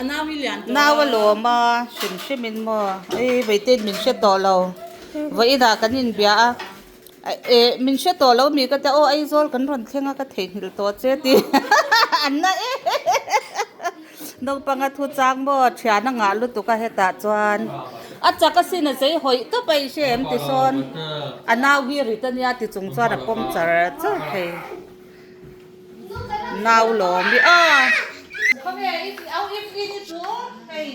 Nau a lawm a, hrim hrim in maw ei Vaitein min hre tawh lo vawiin ah kan inbia a eh min hre tawh lo mi ka tia aw Aizawl kan rawn thleng a ka theihnghilh tawh che tih an na em naupang a thu chang maw thian a ngah lutuk a hetah chuan a chak asin a zei hawih tawp a i hre em ti sawn a nau hi rit ania ti chung chuan a pawm char char thei. Nau lawm hi aw. Khawve i au i i ni chu hei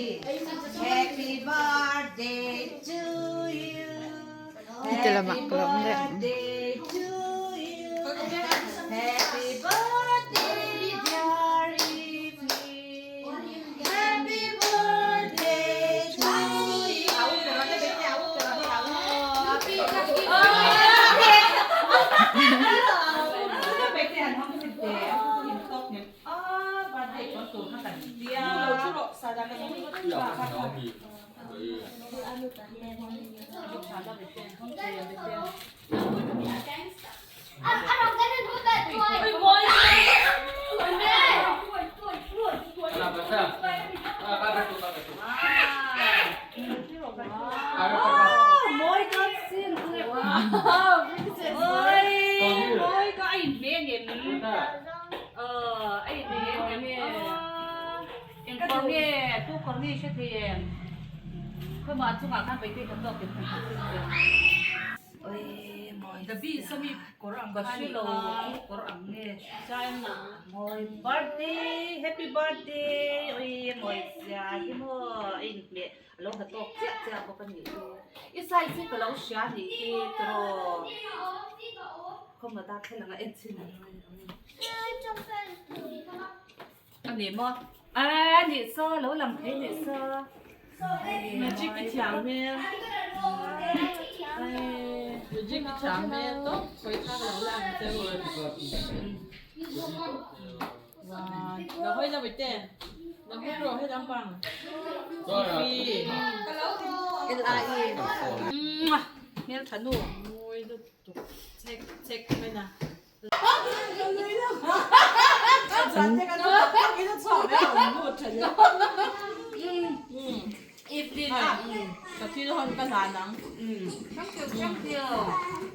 Happy birthday to you Happy birthday to you Happy birthday dear Evelyn Happy birthday to you Happy birthday oi mawi zia hi maw a inhmeh a lo ha tawk chiah chiah bawk a nih hi i size hi ka lo hria a nih hi tiraw khawmna dar thlalak a en chhin a ni maw a nih saw lo lang thei nih saw Magic i thiam hmel magic i thiam hmel tawp khawi thak lo la ang che u lo hawi la bawihte lo hawi rawh he lampang L I E hmeltha nu mawi lutuk chek chek mai na.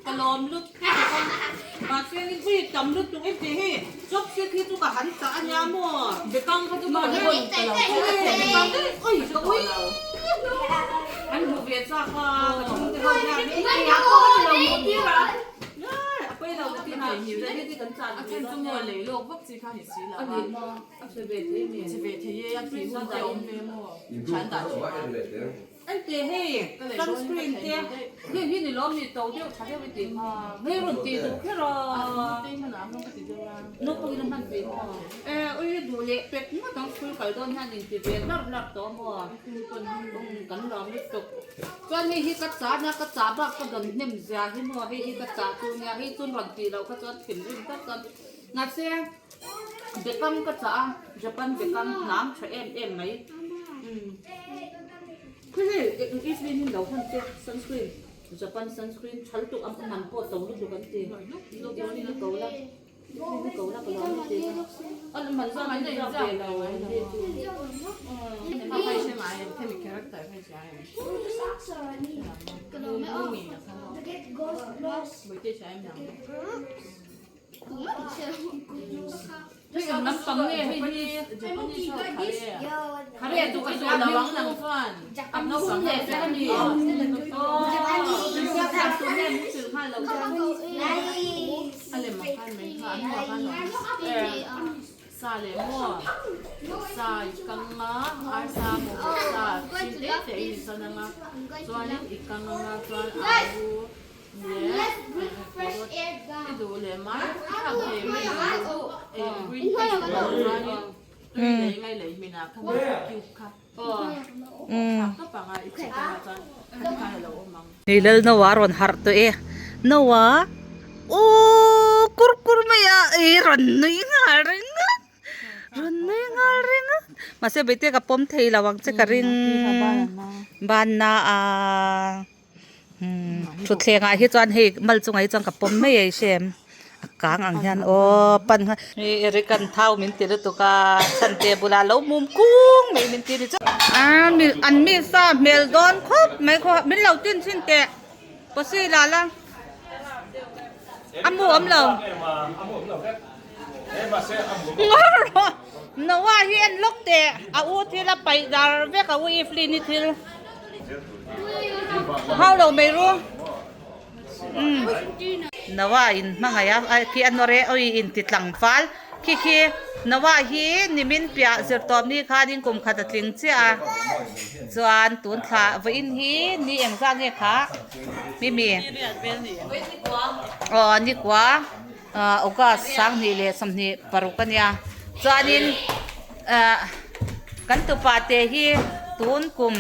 Ka lawm lut mahse ni hi tam lutuk i ti hi chopstick hi chu ka han chah a nia maw bekang kha chu ka ui ka ui an hmu ve chak a ka chhungte ho hian hei a pawh a ni lo hmuh tir a. A then chu maw lei lawk vak chi kha ni si lo a, che ve thei e, a tui hun te a awm ve maw, than dah thin a. Ente hei sunscreen te hei hi ni lawm ni to deuh tha deuh i tih kha hei rawn tih duh kher a naupang in a hman ve maw e ui duh leh pek ngawt ang school kal dawn hian in ti ve larh larh tawh maw kan lawm lutuk. Chuan hei hi ka chah nia ka chah bak ka dawn hnem zia hi maw hei hi ka chah chu nia hei chuan rawn tih loh kha chuan thinrim tak chuan mahse bekang ka chah a Japan bekang hnam tha em em mai umm khi hei evelyn hi lo hawn che sunscreen Japan sunscreen tha lutuk a man pawh to lutuk an ti evelyn hi ko la. A lem ah khan mai kha a hnuah khan a awm sa leh maw sa i kang a arsa maw sa chin te te in i chan ang a chuanin i kang ang a chuan alu leh carrot i duh leh mai i thlak thei mai i duh eh green peas te pawh chuanin tui lei ngai lei hminah khan cube kha thlak tawp ang a i chhit ang a chuan khati khan a lo awm ang. Hei lal Noah a rawn harh tawh e Noah ooh kur kur mai a ih rawn nui nghal ringawt rawn nui nghal ringawt mahse bawihte ka pawm thei lo ang che ka ring banna a thutthleng ah hi chuan hei mal chungah hi chuan ka pawm mai a i hre em. A kang ang hian aw pan kha hi Eric an thau min ti lutuk a chhante bulah lo mum kung mai min ti ni chu. A mi an mi sa hmel dawn khawp mai khaw min lo tin chhin teh pawsi la la a mu awm lo ngawr rawh Noah hi en lawk teh a u thil a paih dar vek a u Evelyn-i thil hau lo mai ru. Umm Noah in hmangaih a khi a nawr e awi in ti tlangval khi khi Noah hi nimin piah zir tawp ni khanin kum khat a tling chiah a chuan tun thla vawiin hi ni engzah nge kha mimi aw nikua ah August sanghnih leh 25 a nia chuanin ah kan tupa te hi tun kum.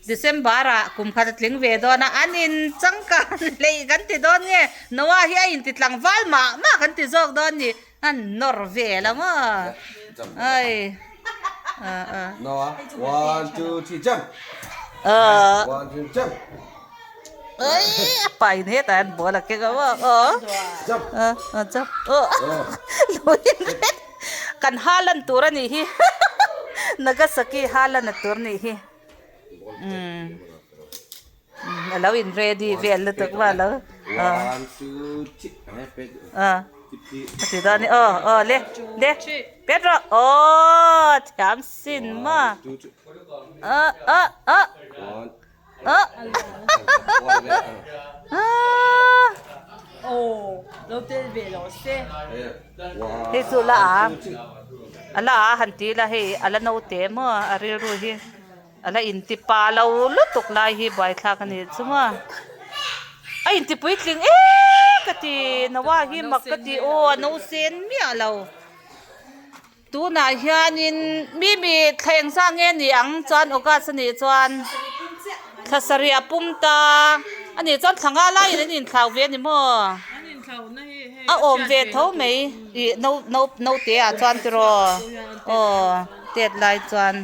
December ah kum khat a tling ve dawn a, an in changkan hleih kan ti dawn nge Noah hi a inti tlangval mah mah kan ti zawk dawn ni, an nawr ve lo maw ai ah. Noah, one, two, three, jump! One, two, jump! Ai a pa in hetah hian ball a keng a maw aw Jump! Ah jump aw lo in ret kan Haaland tur a nih hi Nagasaki Haaland a tur a nih hi. Umm a lo in ready vel lutuk va lo a a ti dawn a aw aw le le pet rawh aw thiam sin maw a a a a hei chu la a a la a han ti ila hei a la naute maw a rilru hi. A la inti pa lo lutuk lai hi buaithlak a nih chu maw. A inti puitling em ka ti Noah hi mak ka ti aw a no sen miah lo. Tunah hianin mi mi thla engzah nge ni ang chuan August a nih chuan thla sarih a pum ta a nih chuan thla nga laiin an inthlau ve a ni maw. A awm ve tho mai ih no no naute ah chuan tiraw aw tet lai chuan.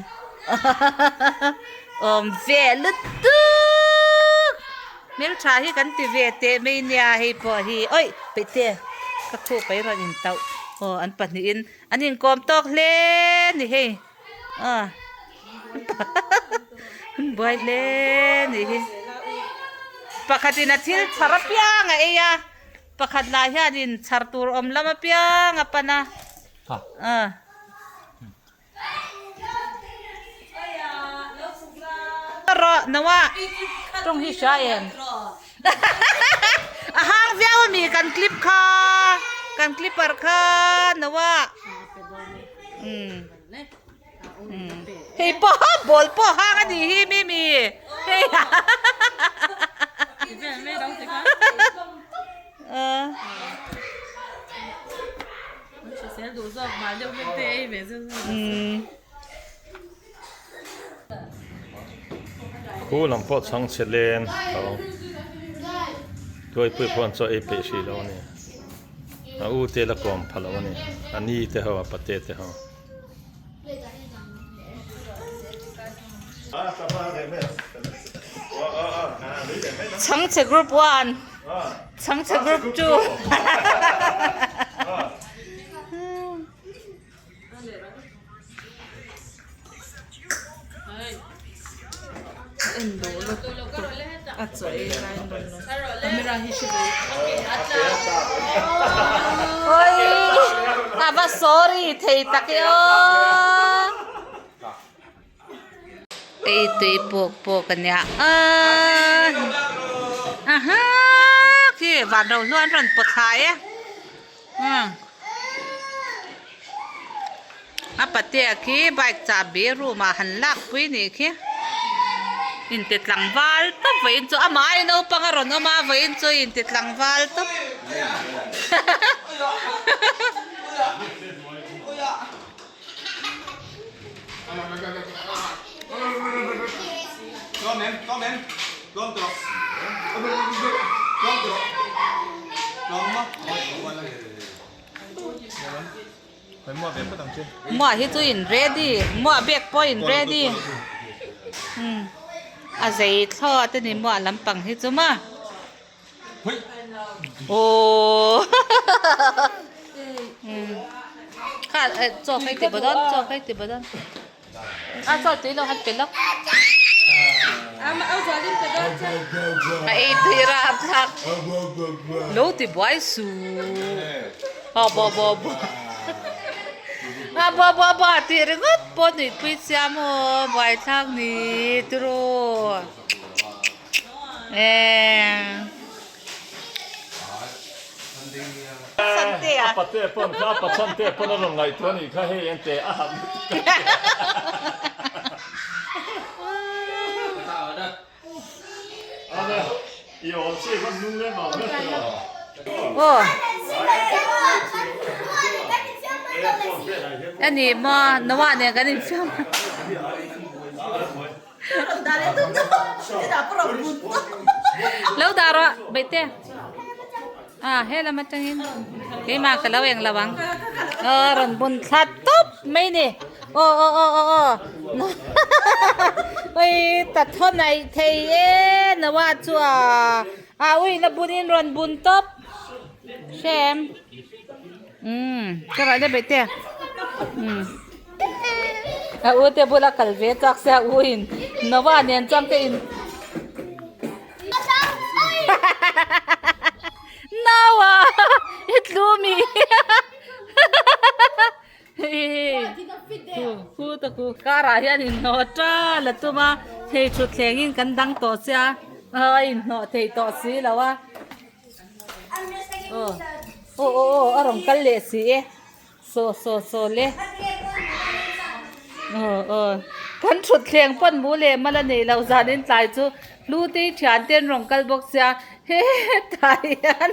Awm ve lutuk hmeltha hi kan ti ve teh mai nia hei pawh hi awih peihte ka khuh paih rawn in tauh aw an pahnihin an inkawm tawk hle ni hei aw an buai hle ni hi pakhatin a thil chhar apiang a ei a pakhat lah hianin chhar tur awm lam apiang a pan a ah. Rawh Noah tawng hi hria em a hang viau ami kan clip kha kan clipper kha Noah umm hei pawh ball pawh hang a nih hi mimi hei Khu lam pawh chhang chhe len tho tuaipui pawh an chaw ei peih hrih lo a ni a u te la kawm pha lo a ni a ni te ho a pate te ho. Chhangchhe group one Chhangchhe group two A va sorry thei tak e aw. Ei tui puk puk a nia aaa aha khi van ro hluan rawn pawt thlai e umm a patea khi bike chahbi room ah han lak pui nih khi inte tlangval tawp vawiin chu amah ai naupang a rawn awm a vawiin chu inte tlangval tawp. Muah hi chu in ready muah bag pawh in ready a zei thlawt a ni muah lampang hi chu maw. Aww Kha chaw kha i ti baw dawn chaw kha i ti baw dawn A chaw tui lo han pe lawk A ei tui rap thlak Lo ti buai suh A bo bo bo A bo bo bo a tih ringawt pawh nuihpui chiam aw buaithlak ni tiraw. A pate pawn kha a pachhan te pawn a rawn ngaihtuah a nih kha hei ente a harh lutuk a nia. I awl chi khan nung lem ang ber tawh. A ni maw Noah nen kan infiam. Lo dah rawh Baihte ah he lam atangin keimah ka lo eng lo ang aw rawn bun thla tawp mai ni aw aw aw aw aw ui ta thaw naih thei e Noah chu a a ui la bunin rawn bun tawp hrem umm ka raih le Baihte umm. A u te bula kal ve chak se a u in Noah nen chuan ka in Noah i tlu mi khu ta khu car ah hian in hnawh tal a tum a hei thutthleng in kan dang tawh sia a inhnawh thei tawh si lo a aw aw aw a rawn kal leh si e. Saw saw saw le. Aw aw. Kan thut thleng pawn mu leh mal a nei lo zan in tlai chu Hlute i thian te an rawn kal bawk sia hetah hian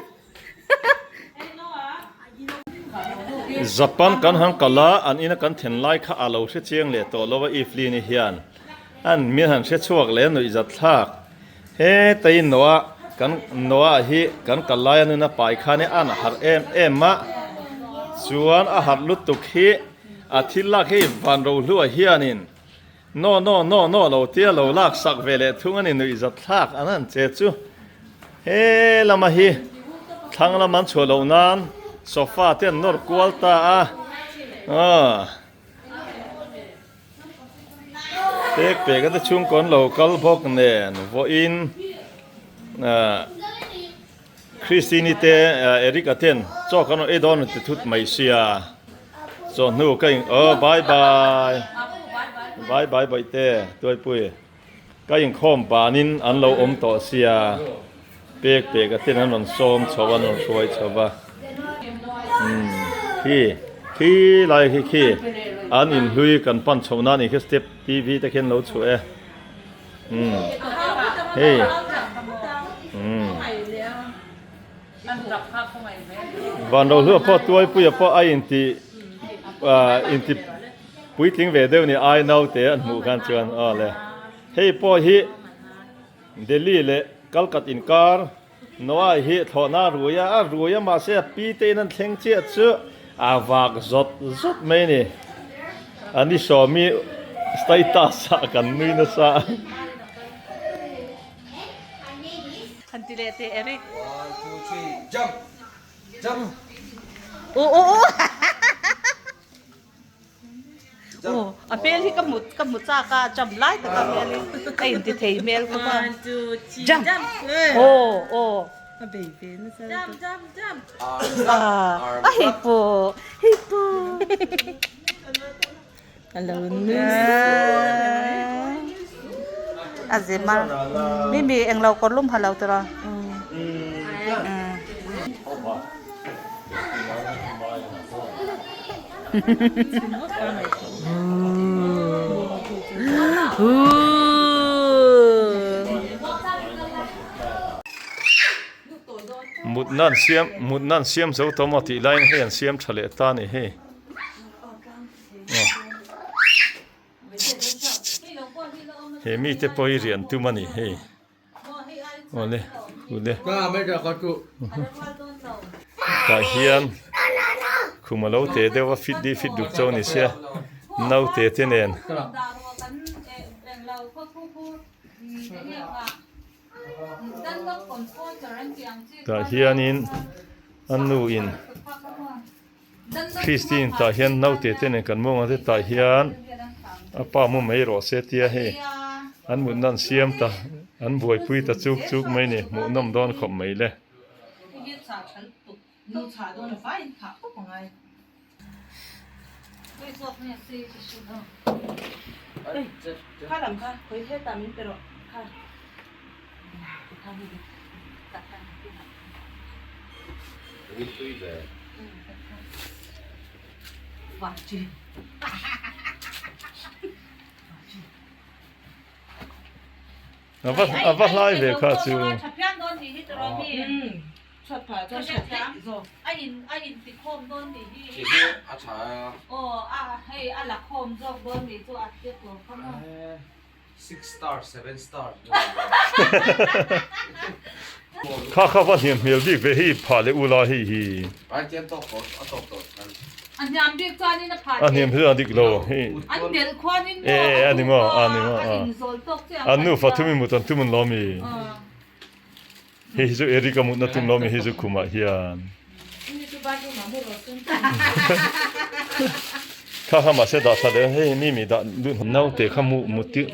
Japan kan han kal a, an ina kan then lai kha a lo hre chiang leh tawh lo a Evelyn-i hian an min han hre chhuak leh a nuihzat thlak. Hetei Noah kan Noah hi kan kal lai a nuna pai khan hi an harh em em a, chuan a harh lutuk hi a thil lak hi van rohlua hianin no no no no lo tia lo lak sak ve leh thung a ni nuihzat thlak an han che chu. He lama hi thlang lam an chhuah loh nan sofa te an nawr kual ta a aw. Pek pek a te chhungkaw an lo kal bawk nen vawiin ahh Christine te Eric a ten chaw kan rawn ei dawn ti thut mai sia chawhnu ka in aw bye bye bye bye bawihte tuaipui ka inkhawm banin an lo awm tawh sia pek pek a ten an rawn sawm chho a an rawn hruai chho va umm khi khi lai khi khi an inhlui kan pan chho na ni khi step tv te khian lo chhuah e umm hei umm van ro hlua pawh tuaipuia pawh a inti ah inti puitling ve deuh ni ai naute an hmuh khan chuan aw le hei pawh hi Delhi leh Kalkat inkar Noah hi thlawhna a rui a, a rui a mahse a pi te in an thleng chiah chu a vak zawt zawt mai a ni. A ni sawmi status ah kan nui nasa a. Han ti leh teh Eric. One, two, three, jump! Jump! Uh uh uh. Aw a hmel hi ka hmu ka hmu chak a jump lai tak a hmel hi a inti thei hmel khawp a jump aw aw a hei pawh hei pawh a lo nui a zem a mimi englo kawr lum ha lo tiraw. Mutna an siam mutna an siam zo tawh maw tih laiin hei an siam tha leh ta a ni hei he mite pawh hi rian tum a ni hei. Awle ule tah hian khum a lo teh deuh a fit di fit duk chu a ni sia naute te nen. Tah hianin a nu in Christine tah hian naute te nen kan mawng ang te tah hian a pa mu mai rawh se tia hei an mutna an siam ta an buaipui ta chuk chuk mai a ni hmuhnawm dawn khawp mai le. A va hlai ve kha chu. Kha kha va hniam hmel bik ve hei phah leh ula hei hi. A hniam hmel a dik lo hei. E e a ni maw a ni maw a. An nufa thum in mut an tum an lo mi. Hei hi chu Eric a mutna tum lo mi hei chu khumah hian. Kha kha mahse dah tha leh hei mi mi dah duh naute kha mu mutir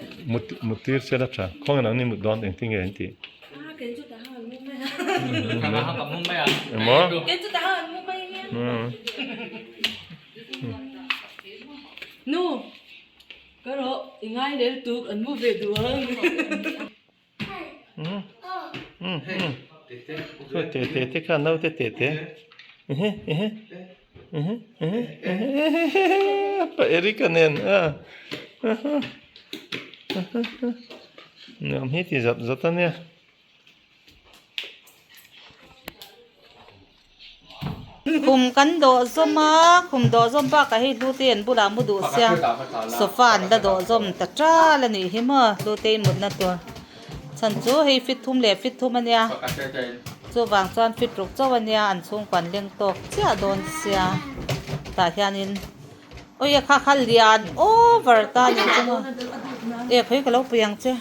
mutir se la tha khawnge nang ni mut dawn engtin nge an tih. Emaw. Nu ka rawh i ngai lel tuk an mu ve duh ang. Te te te kha naute te te pa Eric-a nen a nuam hi ti zat zat a nia. Khum kan dawh zawm a khum dawh zawm bakah hei hlute an bulah mu duh sia sofa an la dawh zawm ta tal a nih hi maw hlute in mutna tur chhan chu hei fit thum leh fit thum a nia chuvang chuan fit ruk chauh a nia an chhungkaw an leng tawk chiah dawn sia tah hianin awi a kha kha lian over ta a nih chu maw e khawi ka lo pui ang che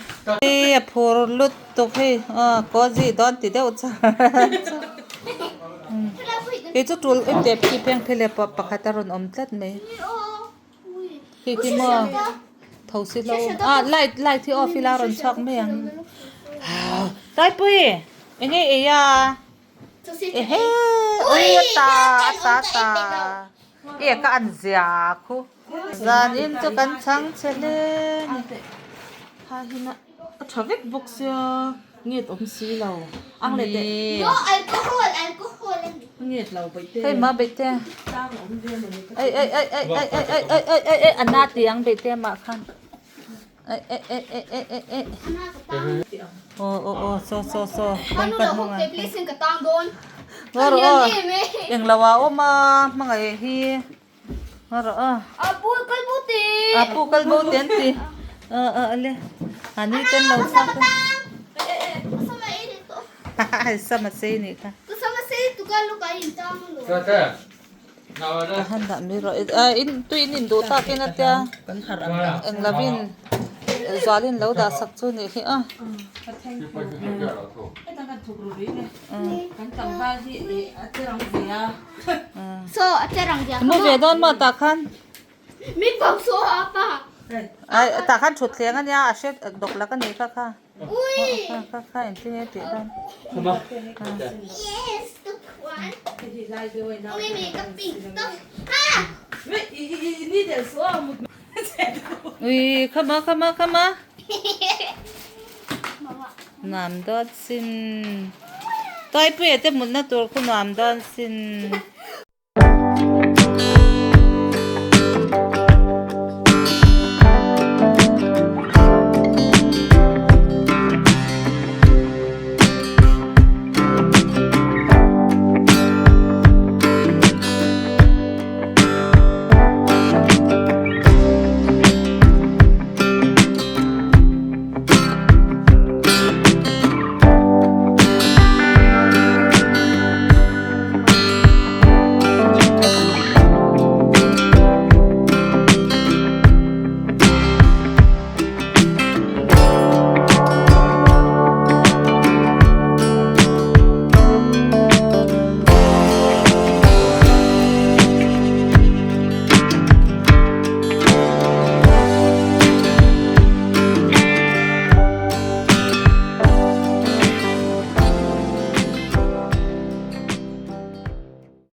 a phur lut. Tuk hei aw cozy dawn ti deuh char kei chu tul em tep khi pheng phele pawh pakhat a rawn awm tlat mai khi khi maw tho si lo ah light light hi off ila a rawn chhuak mai ang Taipui eng nge ei a ehe ui a ta a ta ta e ka an zia khu zan in chu kan chhang che hle ni. A tha vek bawk sia nget awm si lo ang leh teh. No alcohol alcohol a ni. Nget lo beihte. Hei ma beihte. Tlang a awm ve mawni ka Ei ei ei ei ei ei ei ei ei ei ei a na ti ang beihte mah khan. Ei ei ei ei ei ei ei. Aw aw aw saw saw saw Anu lo hawk teh please in ka tang dawn. Ngaw rawh aw englo ah awm a hmangaih hi. Apu kal bo te. Apu kal bo te an ti. A a ale. Ani ten lo chak. Sama sei ni kha. Sama sei tu ka lu ka in tang lu. Han dah mi ro a in tu in in du tak in atia. Eng lovin zualin lo dah sak chu ni hi a. Kan tlangval hi a che rang ve a. So a che rang zia Mu ve dawn maw tah khan? Min bawk so a pa. Ai tah khan thut thleng ania a hre dawk lak ani kha kha. Ui. Kha kha kha engtin nge tih dawn. Yes the one. Ui mi ka pink to. Ha. Ui come on come on come on. Nuam dawn sin. Tuaipuia te mutna tur khu nuam dawn sin.